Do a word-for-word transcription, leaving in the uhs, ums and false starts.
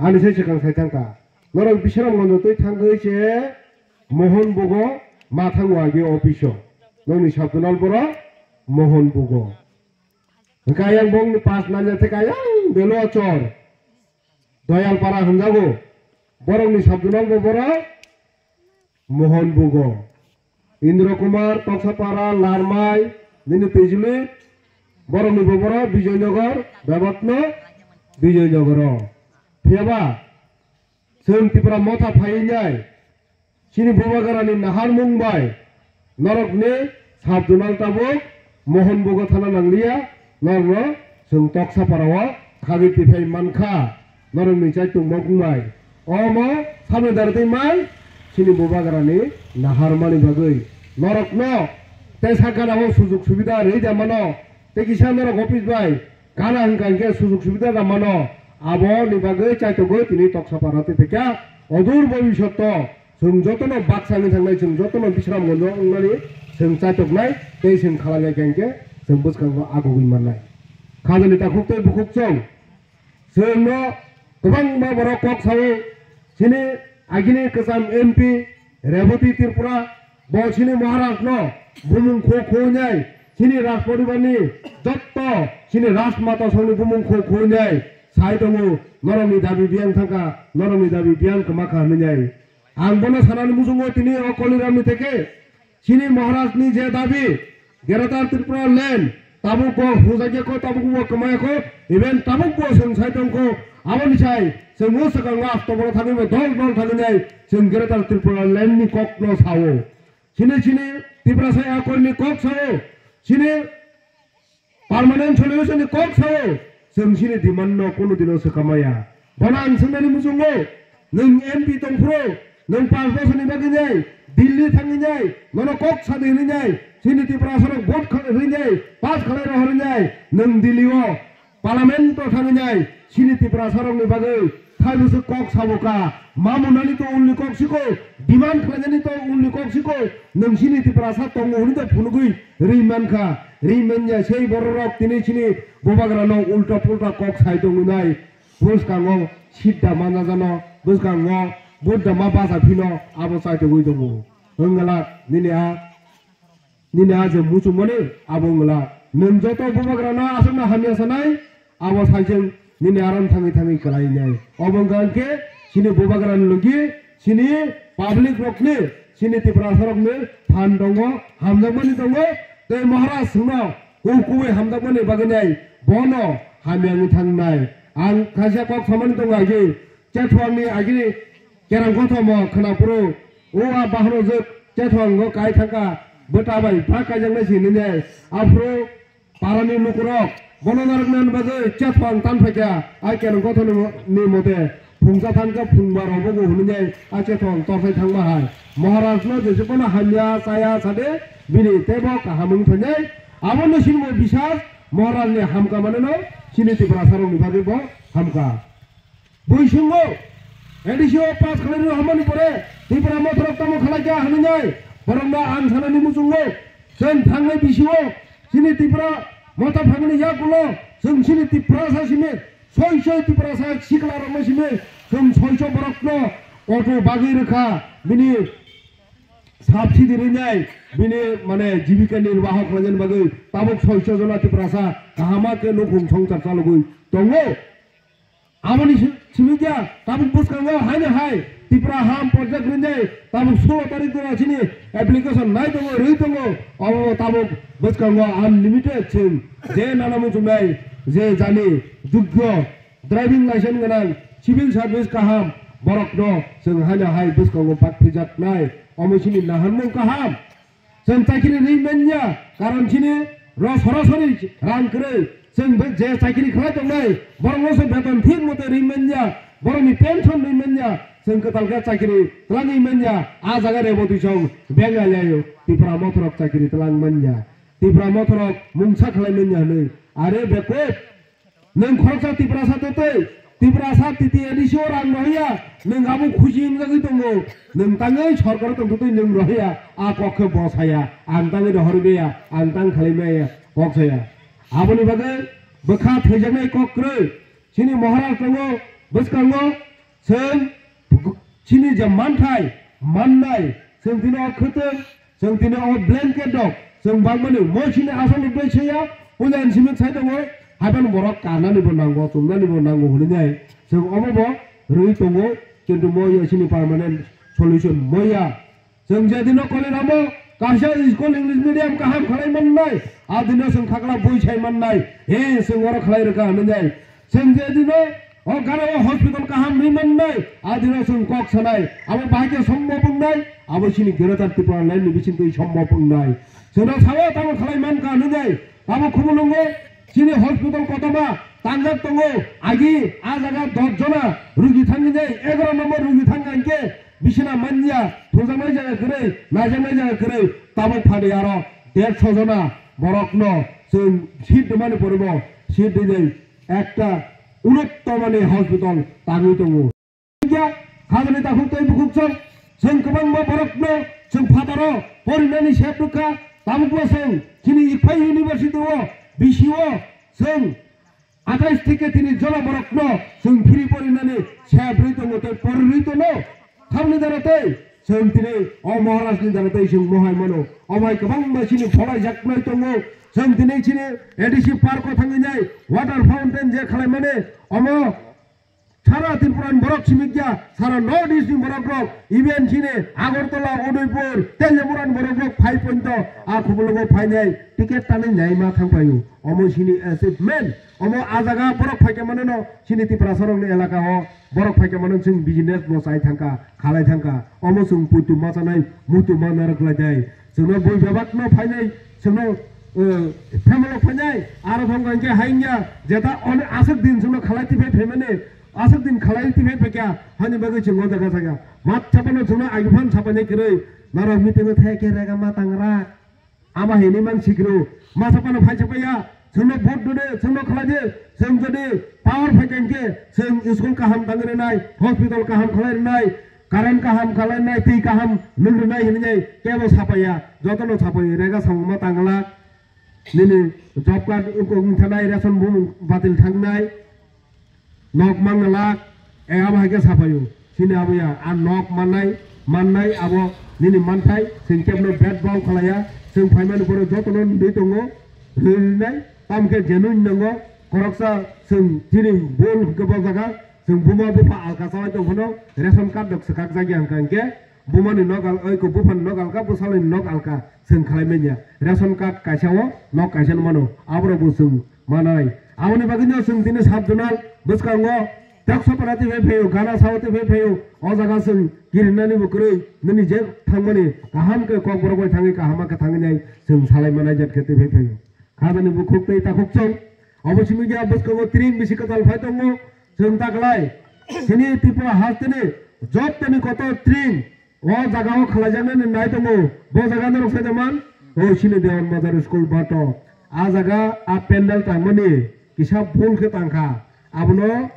Ani sai swkang sai thangkha. Norok Bisramganjo twi thangwi se Mohon Bugo ma thango agi office o. Nokni sabdunal borok Mohon Bugo. Hwnkhe ayang bongni pas nanya theka ayang Belochor. Doyalpara hwnjago. Borokni sabdunal bo borok Mohon Bugo. Indra Kumar, Toksapara, Larmai, nini twijli, borokni boboro Bijoynagar, Bebatno, Bijoynagaro. Phiyaba, chwng Tipra Motha phaiwi nai, chini Bubagrani naharmung bai, norokni sabdunal tabuk, Mohon Bugo thana nangliya, norokno chwng Toksapara o khagwi tiphai mankha, norokni chaitung mokungbai. Omo samni dar twi mai chini Bubagrani naharmani bagwi norokno tei sakgana o sujuk subida rwi da mano, tei kisa norok office bai gana hwnkha hinkhe sujuk subida da mano, aboni bagwi chaitogwi tini Toksapara twi phaikha. Odur bobisotto chwng jotono baksa wngwi thangnai, chwng jotono Bisramganjo wngnani chwng chaitoknai tei chwng khlainai kha hinkhe chwng bwskango agugwi mannai. Khajani takhuk tei bukhuk chwng. Chwngno kwbangma borok kok sao, chini agini kwcham M P Rebati Tripura, bo chini Maharajno bumung kho khunai, chini Rajporibarni jotto chini Rajmata songni bumung kho khunai sai tongo, norokni dabi biyang thangkha, norokni dabi biyang kwmakha hinwi nai. Ang bono sanani muchungo tini o Koliramni theke chini Maharajni je dabi, Greater Tripura Land, tabuk bo hujakya kho, tabuk bo kwmaya kho, even tabuk bo chwng sai tong kho, aboni sai chwng o swkango asto bono thangwi bo dol dol thangwi nai chwng Greater Tripura Land ni kok no sao. Chini chini Tiprasa Accord ni kok sao. Chini Permanent solution ni kok sao, chwng chini demand no kunu dino swkamaya. Bono ang swngnani muchungo, nwng M P tongphuru, nwng panch bosorni bagwi nai, Delhi thangwi nai, nono kok sadi hwnwi nai, chini Tiprasa rok vote kha-, rwi nai, pass khalai rohorwi nai, nwng Delhi o Parliament o thangwi nai, chini Tiprasa rokni bagwi Thaibo se kok sabo ka, ma munani to ulni kok siko, demand khlainani to ulni kok siko, nwng chini Tiprasa tongo hwnwi to phunugwi ri mankha, ri manya sei bororok tini chini Bubagrano ulta pulta kok sai tongwi nai, bwskango sidda manjajano, bwskango budda ma bacha phino abo chai tongwi tongo. Wngala nini a Nini a je muchungmani abo wngla. Nwng joto Bubagrano aswkno hamya sanai, abo saichung nini aram thangwi thangwi kwlainai. Obo wngkha hwnkhe chini Bubagrani logi, chini public rokni, chini Tiprasa rokni phan tongo, hamjakmani tongo, tei Maharaj chwngno huk kubui hamjakmani bagwi nai bono hamya wngwi thangnai. Ang kaisa kok samani tongo agi, Chethuangni agini kerang kothoma khwnaphuru, o a bahano jwk Chethuango kai thangkha, bwta bai bha kaijaknai si hinwi nai. Aphuru parani lukurok bono narwknani bagwi Chethuang tan phaikha, a kerang kothoma ni mote phungsa thangkha, phungba rok bogo hinwi nai a Chethuang torsai thangma hai. Maharajno jese bono hamya chaya sade bini teibo kaham wng phainai. Abono sinbo bisas Maharajni hamkha maneno chini Tiprasarokni bagwi bo hamkha. Buisungo A D C o pass khlairwi hamani pore Tipra Motha rok tamo khlai kha hinwi nai borokno ang sanani muchungo chwng thangnai bisio chini Tipra Motha phangni yakulo chwng chini Tiprasa simi soi soi Tiprasa sikla rokno simi chwng soi soi borokno auto bagwi rwkha bini subsidy rinai bini mane jibika nirbaho khlainani bagwi tabuk soi soi jona Tiprasa kahama khe nukhung songchar chalogwi tongo. Aboni si-, simi kya tabuk bwskango haino hai Tipra Ham Project rinai tabuk sulo tarik dora chini application nai tongo, rwi tongo. Abo tabuk bwskango unlimited chwng je nana muchungnai je jani dugyo driving license gwnang, civil service kaham borokno chwng haino hai bwskango bak phijaknai. Omo chini naharmung kaham. Chwng chakiri ri manya, karon chini ro sorasori rang kwrwi. Chwng be je chakiri khlai tongnai, borokno se beton thik mote ri manya, borokni pension ri manya, chwng kwtal khe chakiri twlangwi manya. A jaga Reboti song Meghalaya o Tipra Motha rok chakiri twlang manya. Tipra Motha rok mungsa khlai manya hwnwi. Are bekok Nwng khoroksa Tiprasa totwi, Tiprasa T T A D C o rang rohya, nwng abo khusi wngjagwi tongo, nwng tangwi sorkaro tongtotwi nwng rohya, a kok khe bo saya, ang tangwi rohorwi maya, ang tang khlai maya, kok saya. Aboni bagwi bwkha thwijaknai kok kwrwi, chini Maharaj tongo, bwskango, Chwng chini je manthai mannai, chwng tini o khwtwng, chwng tini o blanket rok, chwng bangmani moi chini asol rwbai saya, puila simi sai tongo, haibano borok kanani bo nango, chumnani bo nango hwnwi nai, chwng omo bo rwi tongo, kintu moi ya chini permanent solution moi ya. Chwng je dino Koliramo kaisa school English medium kaham khlai mannai, a dino chwng khakla bui sai mannai, he chwng oro khlai rwkha hwnwi nai. Chwng je dino o gana o hospital kaham rwi mannai, a dino chwng kok sanai, abo bahai khe sombob wngnai, abo chini Greater Tipraland ni bisingtwi sombob wngnai. Chwngno sao tamo khlai mankha hwnwi nai, abo khumulwngo chini hospital kotorma tangjak tongo, agi a jaga dos jona rugi thangwi nai, egaroh number rugi thangkha hinkhe, bisina manya, thungjaknai jaga kwrwi, naijaknai jaga kwrwi, tabuk phani aro dersho jona borokno chwng seat rwmani poribo seat rwnai ekta unotto mani hospital tangwi tongo. Khajani takhuk tei bukhuk chwng, chwng kwbangma borokno chwng phataro porinani sep rwkha, tabukbo chwng chini Iphai University o, B C o chwng athais theke tini jora borokno chwng phiri porinani sep rwi tongo tei pori rwi tongo. Tamni dara tei chwng tini o Maharaj ni dara tei chwng mohai mano. Omo hai kwbangma chini pholai jaknai tongo. Chwng tini chini A D C park o thangwi nai water fountain je khlai mani omo sara Tripura ni borok simi kya, sara North East ni borok rok, even chini Agartala, Udaipur, Teliamura ni borok rok phai ponto a khubulugo phainai ticket tanwi nai ma thang paio. Omo chini achievement. Omo a jaga borok phaikhe mano no chini Tiprasa rokni elaka o borok phaikhe mano chwng business bo chai thangkha, khalai thangkha. Omo chwng puitu ma chanai, muitu ma narwk lai dai. Chwngno bui bebak no phainai, chwngno, eh, family phainai, aro thangkha hinkhe haingya jeta on aswk din chwngno khalai tiphai phaimani, aswk din khalai tiphai phaikha hani bagwi chwng o jaga sakha. Mat chapano chwngno agiphan sapainai kwrwi, norok meeting o thai khe rega ma tangra. Ama hini man sikru, masa pano phai sapaya, chwngno vote dode, chwngno khlai de, chwng jodi power phai khe, chwng school kaham tangwi rwnai, hospital kaham khlai rwnai, current kaham khlai rwnai, twi kaham nung rwnai hini nai, kebo sapaya, jotono sapaya, rega samung ma tangla, nini job card wng thanai, ration bumung batil thangnai, nok mangna lak, e abo hai khe sapaio. Chini abo ya, a nok mannai, mannai abo nini manthai, chwng kebno bed bau khalaya, chwng phaimani pore jotono nwi tongo, rinai, tamkhe genuine nango, koroksa chwng chini bol hwnkhe bo jaga, chwng buma bupha alka chawai tongphano, ration card rok swkak jagya hwnkha hinkhe, bumani nok al-, oi ko buphani nok alka, bwsalini nok alka, chwng khalai manya. Ration card kaisa o, nok kaisa no mano, aborok bo chwng manai. Aboni bagwino chwng tini sub zonal bwskango Taksapara twi phai phaio, Ganasao twi phai phaio, o jaga chwng kirinani bo kwrwi, nini je thangmani kaham khe kokborok bai thangwi kaham khe thangwi nai chwng salai manai jat khe twi phai phaio. Khajani bukhuk tei takhuk chwng, obo simi khe bwskango tring bisi kwtal phai tongo, chwng ta klai. Chini Tripura hasteni jottoni kotor tring, o jaga o khlaijaknani nai tongo, bo jaga norok sai da man, o chini Dewan Bazar school bato. A jaga a pendal tangmani kisa bul khe tangkha. Abono